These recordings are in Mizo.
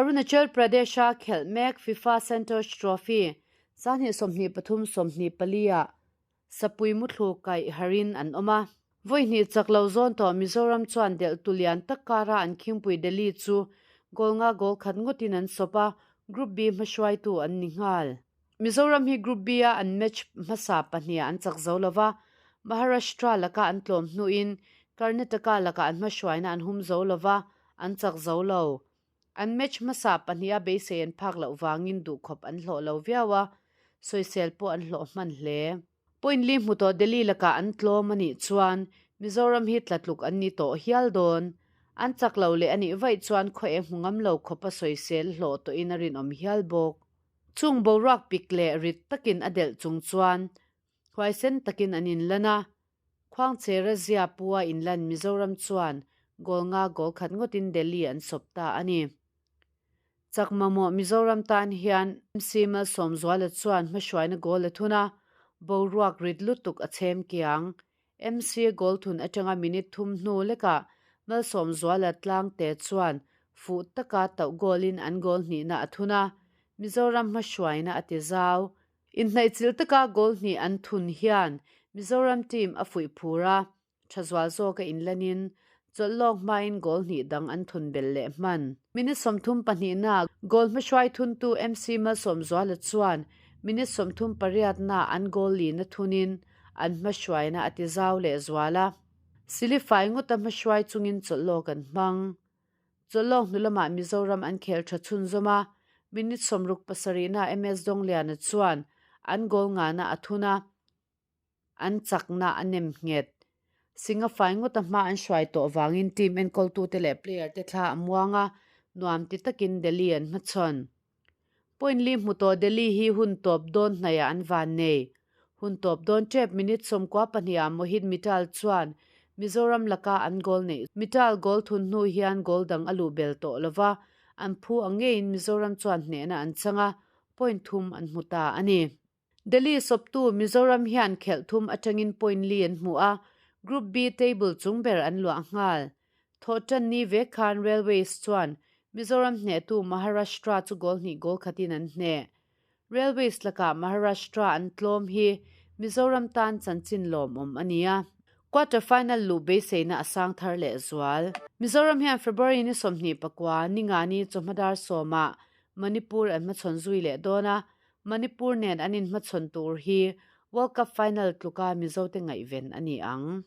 Arunachal Pradesh-a khelh mek FIFA Santosh Trophy 2023 24 ah Sapui muthlu kaih harin an awm a. Vawi hnih chak lo zawn tawh Mizoram chuan delh tu lian tak kara an khingpui Delhi chu goal nga goal khat ngawtin an sawp a, Group B hmahruaitu an ni nghal. Mizoram hi Group B-a an match hmasa pahniha an chak zo lo va, Maharashtra laka an tlawm hnuin Karnataka lakah an hmahruaina an hum zo lo va, an chak zo lo. An match hmasa pahniha beisei an phak loh vangin duhkhawp an hlawh lo viau a, sawisel pawh an hlawh hman hle. Point li hmu tawh Delhi lakah an tlawm a nih chuan Mizoram hi tla tluk an ni tawh hial dawn. An chak lo leh a nih vaih chuan khaw eng hmu ngam lo khawpa sawisel hlawh tawhin a rinawm hial bawk. Chung boruak pik leh rit takin a delh chung chuan huaisen takin an inlan a, Khuangchera zia pua inlan Mizoram chuan goal nga goal khat ngawtin Delhi an sawp ta a ni. Chak mamawh Mizoram tan hian MC Malsawmzuala chuan hmahruaina goal a thun a, boruak rit lutuk a chhem kiang. MC goal thun atanga minute thum hnu lekah Malsawmzuala tlangte chuan fuh taka tauh goal in an goal hnihna a thun a, Mizoram hmahruaina a ti zau. Inhnaihchilh taka goal hnih an thun hian Mizoram team a fuih phur a, tha zual zawka inlanin chawlh lawk hmain goal hnih dang an thun belh leh hman. Minute 32 na goal hmahruai thuntu MC Malsawmzuala chuan minute 38 na an goal lina thunin an hmahruaina a ti zau leh zual a. Silifai ngawta hmahruai chungin chawlh lawk an hmang. Chawlhlawk hnu lamah Mizoram an khel tha chhunzawm a, minute 67 na MS Dawngliana chuan an goal ngana a thun a, an chakna a nem nghet. Singa fai ngawta hma an hruai tawh vangin team enkawltute leh player te thla a muang a, nuam ti takin Delhi an hmachhawn. Point li hmu tawh Delhi hi hun tawp dawn hnaihah an van nei. Hun tawp dawn tep minute 92 ah Mohit Mittal chuan Mizoram laka an goal neih Mittal goal thun hnu hian goal dang a luh bel tawh lova, an phu ang ngeiin Mizoram chuan hnehna an chang a, point thum an hmu ta a ni. Delhi sawptu Mizoram hian khelh thum atangin point li an hmu a, Group B table chung ber an luah nghal. Thawhtan ni vek khan Railways chuan Mizoram hnehtu Maharashtra chu goal hnih goal khatin an hneh. Railways lakah Maharashtra an tlawm hi Mizoram tan chanchin lawmawm a ni a. Quarter final luh beiseina a sang thar leh zual. Mizoram hian February ni 29 ningani chawhma dar sawmah Manipur an hmachhawn zui leh dawn a, Manipur nen an inhmachhawn tur hi World Cup final tluka Mizote ngaihven a ni ang.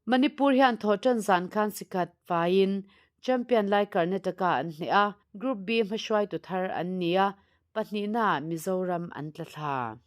Manipur hian thawhtan zan khan sikhat faiin champion lai Karnataka an hneh a, Group B hmahruaitu thar an ni a, pahnihnaah Mizoram an tla thla.